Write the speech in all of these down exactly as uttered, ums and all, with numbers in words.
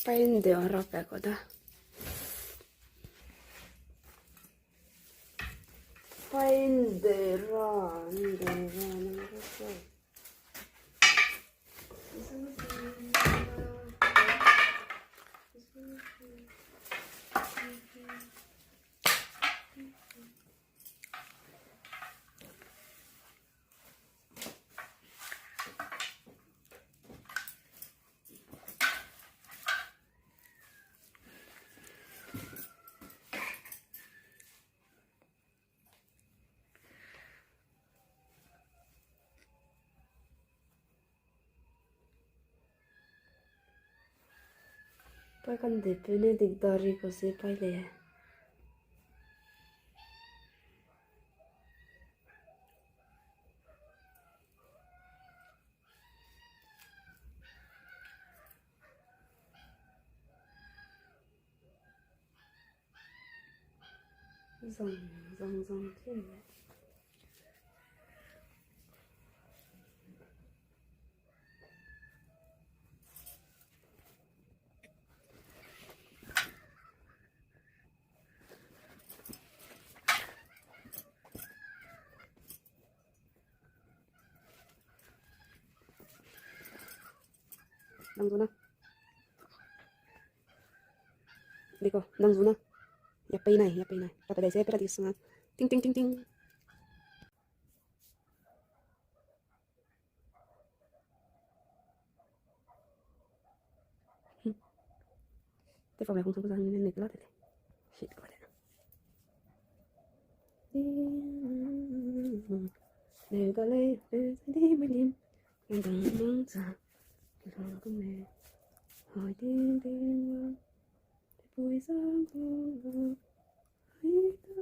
Paî nde ra pe ko da. Paî nde ra, nde ra, nde ra. Paî kandepeu ne dikdari ko se paî lei. Zang, zang, zang, zang. Nang zu na. Diko, nang zu na. Ya pei nai, ya pei nai. Ra pe dai se, pe ra di sanga. Ting, ting, ting, ting. Te fa me kung sang sang ne ne la te. Shit, ko te. Ne ga le, di me lim. Nang dang nang sa. Nang ku me. Hai ding ding wa. Te pui sang ku. Hai ta.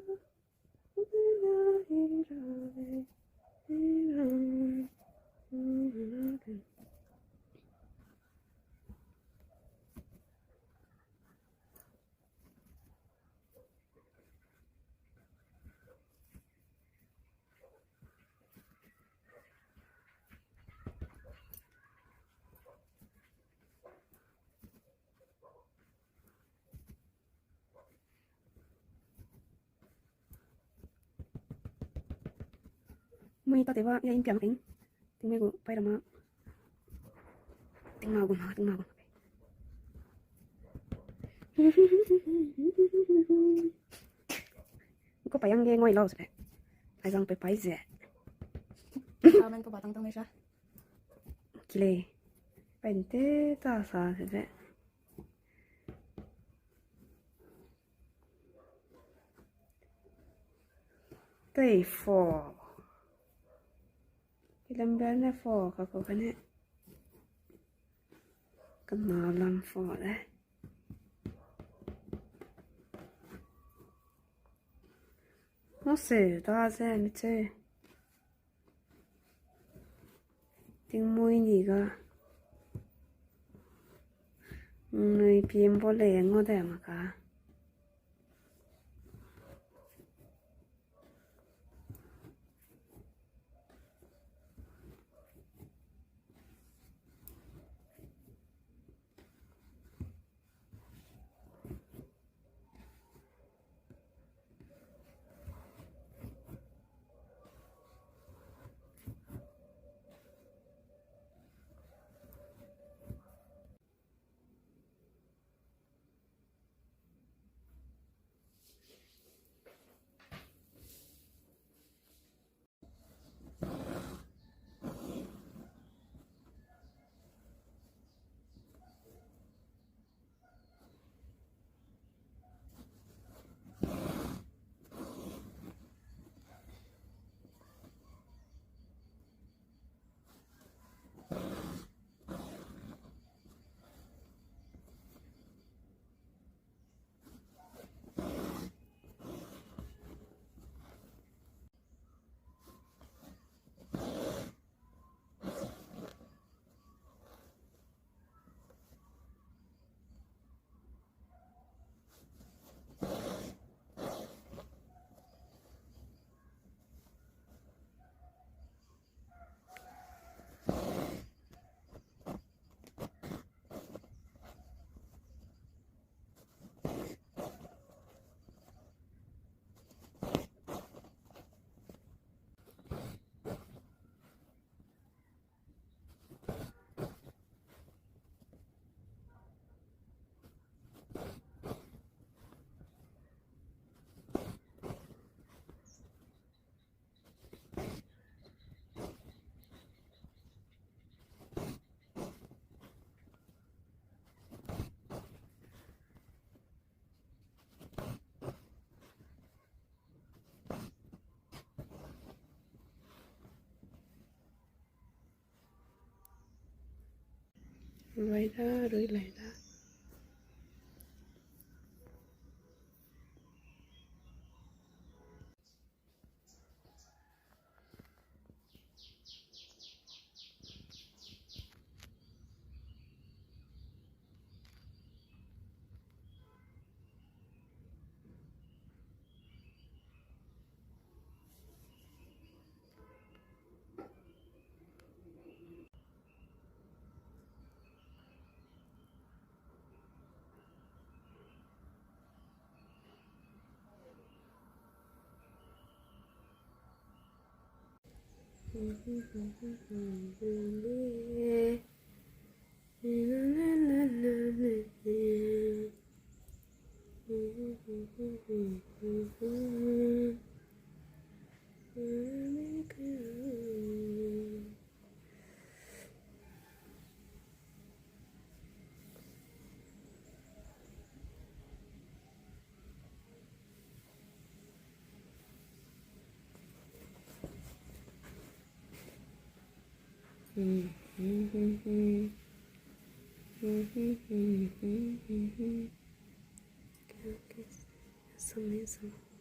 Mui ta teba ya impiang ting. Ting me gu pai rama. Ting ma gu ma, ting ma gu. Ko pai yang ge ngoi lau se. Ai zang pe pai ze. Amen ko ba tang tang me sa. Kile. Pai nte ta sa se. Tei fo. Kilember ne fo, kaku kane. Kena lam fo de. Mose, ta ze mi che. Tingmui ni ga. Nui pim bo le ngo de ma ka. Rui da, rui lai da. Some, some.